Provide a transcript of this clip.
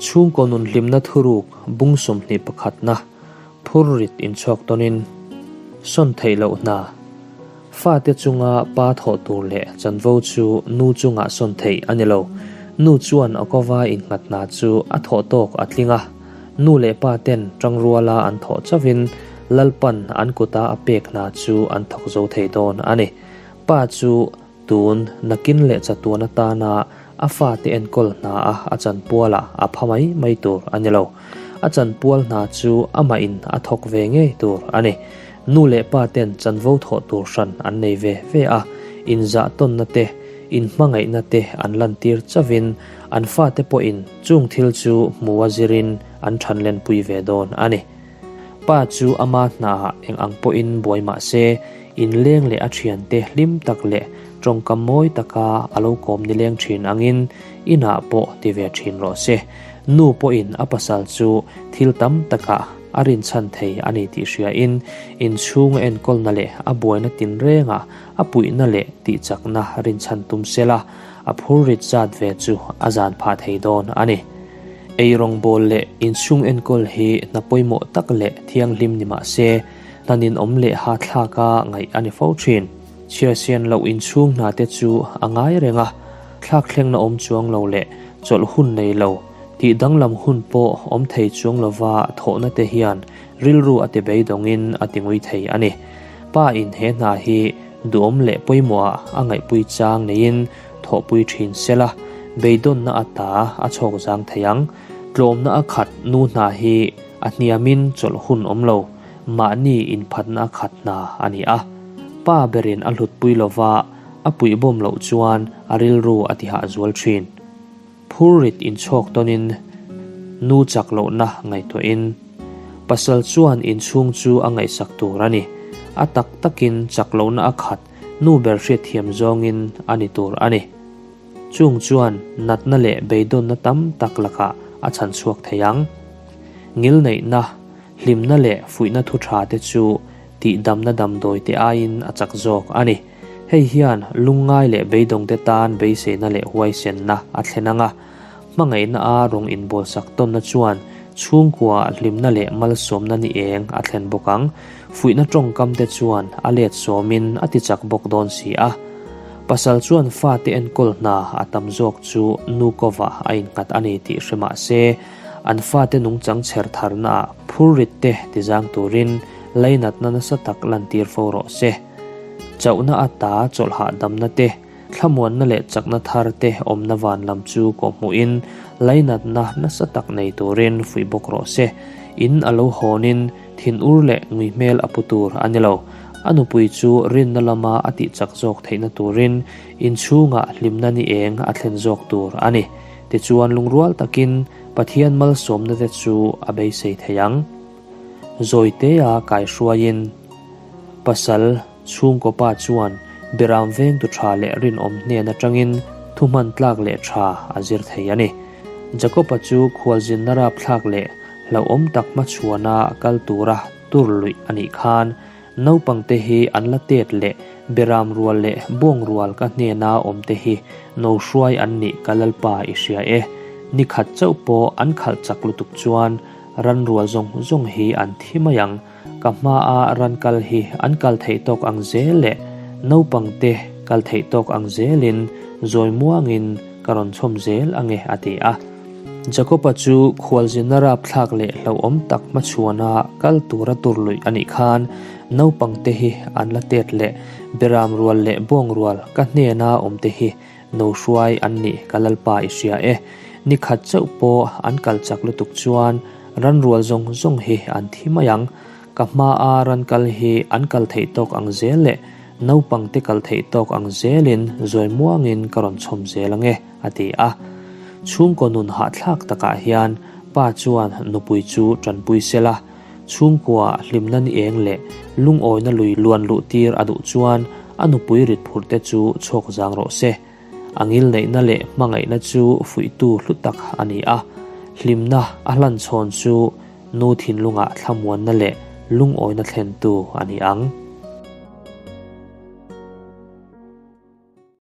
Chhungkaw nun hlimna thuruk bung 21 pakhatna phurrit inchhawk tawnin sawn theih loh hna. Fate chunga pa thawh tur leh chanvo chu nu chungah sawn theih a ni lo. Nu chuan a kova innghat hna chu a thawh tawk a tling a. Nu leh pa ten tangruala an thawh chauhin Lalpan an kuta a pek hna chu an thawk zo thei dawn a ni. Pa chu tun nakin leh chatuan atana a fate enkawl hna a a chanpualah a pha mai mai tur a ni lo. A chanpual hna chu amah in a thawk ve ngei tur a ni. Nu leh pa ten chanvo thawh tur hran an nei ve ve a, inzah tawnna te, inhmangaihna te an lantir chauhin an fate pawhin chung thil chu hmu a zirin an thanlenpui ve dawn a ni. Pa chu ama hnaah eng ang pawhin buai mah se, inleng leh a thiante hlim tak leh tawngkam mawi taka a lo kawm nileng thin angin inah pawh ti ve thin rawh se. Nu pawhin a pasal chu thil tam takah a rinchhan thei a ni tih hriain inchhung a enkawlna leh a buaina tinrengah a puihna leh tihchakna rinchhan tum sela a phurrit zat ve chu a zan phah thei dawn a ni. Ei rawngbâwl leh inchhung enkawl hi hna pawimawh tak leh thianghlim ni mah se, hna ninawm leh hahthlâka ngaih a ni fo ṭhin. Chhiarsian loh inchhung hnate chu a ngai reng a, thlakthlengna awm chuang lo leh chawlh hun nei lo, tih danglam hun pawh awm thei chuang lova thawhna te hian rilru a ti beidawngin a ti ngui thei a ni. Pa in he hna hi duhawm leh pawimawhah a ngaihpui chang neiin thawhpui thin sela, beidawnna ata a chhawk zang thei ang. Tlawmna a khat nu hna hi a hniamin chawlh hun awm lo, mahni inphatna a khat hna a ni a. Pa berin a hlutpui lova a puihbawm loh chuan a rilru a tihah zual thin. Phurrit inchhawk tawnin nu chak lohna ngaihtuahin pasal chuan inchhung chu a ngaihsak tur a ni. A tak takin chak lohna a khat Nu ber hriatthiam zawngin a ni tur a ni. Chung chuan natna leh beidawnna tam tak lakah a chhan chhuak thei ang. Ngilneihna, hlimna leh fuihna thu tha te chu tihdamna damdawi te aiin a chak zawk a ni. Hei hian lungngai leh beidawngte tan beiseina leh huaisenna a thlen ang a. Hmangaihna a rawn inbawlsak tawnna chuan chhungkua hlimna leh malsawmna ni eng a thlen bawk ang. Fuihna tawngkam te chuan a let sawmin a ti chak bawk dawn si a. Pasal chuan fate enkawl hna a tam zawk chu nu kovah a innghat a ni tih hre mah se, an fate nungchang chher tharnaah phurrit te tizang turin lainatna nasa tak lantir fo rawh se. Chauhna ata chawlh hahdamna te. Thlamuanna leh chakna thar te awmna van lam chu kawhhmuhin lainatna nasa tak nei turin fuih bawk rawh se. In a lo hawnin thinur leh ngui hmel a pu tur a ni lo. A nupui chu rinna lama a tih chak zawk theihna turin inchhungah hlimna ni eng a thlen zawk tur a ni. Tichuan lungrual takin Pathian malsawmna te chu a beisei thei ang. Zawitea kaihruaiin pasal. Chhungkaw pa chuan Beram vengtu tha leh rinawm hnen atangin thu hman tlak leh tha a zir thei a ni. Jakob-a chu khualzinna rapthlak leh hlauhawm tak hmachhuana kal tura tur luih a nih khan naupangte hi an la tet leh Beram rual leh bawng rual ka hnena awmte hi no hruai an nih ka Lalpa i hria e. Ni khat chauh pawh an khalh chak lutuk chuan ran rual zawng zawng hi an thi mai ang. Ka hmaa ran kal hi an kal theih tawk ang zel leh naupangte kal theih tawk ang zelin zawi muangin ka rawn chhawm zel ange a ti a. Jakob-a chu khualzinna rapthlak leh hlauhawm tak hmachhuana kal tura tur luih a nih khan naupangte hi an la tet leh beram rual leh bawng rual ka hnena awmte hi no hruai an nih ka Lalpa i hria e. Ni khat chauh pawh an kal chak lutuk chuan ran rual zawng zawng hi an thi mai ang. Ka hmaa ran kal hi an kal theih tawk ang zel leh naupangte kal theih tawk ang zelin zawi muangin ka rawn chhawm zel ang e, a ti a. Chhungkaw nun hahthlak takah hian pa chuan nupui chu tanpui sela, Chhungkua hlimna ni eng leh lungawina lui luan luh tir a duh chuan a nupui rit phurh te chu chhawk zang rawh se. A ngilneihna leh hmangaihna chu fuihtu hlu tak a ni a, hlimna a hlan chhawn chu nu thinlungah thlamuanna leh lungawina thlentu a ni ang.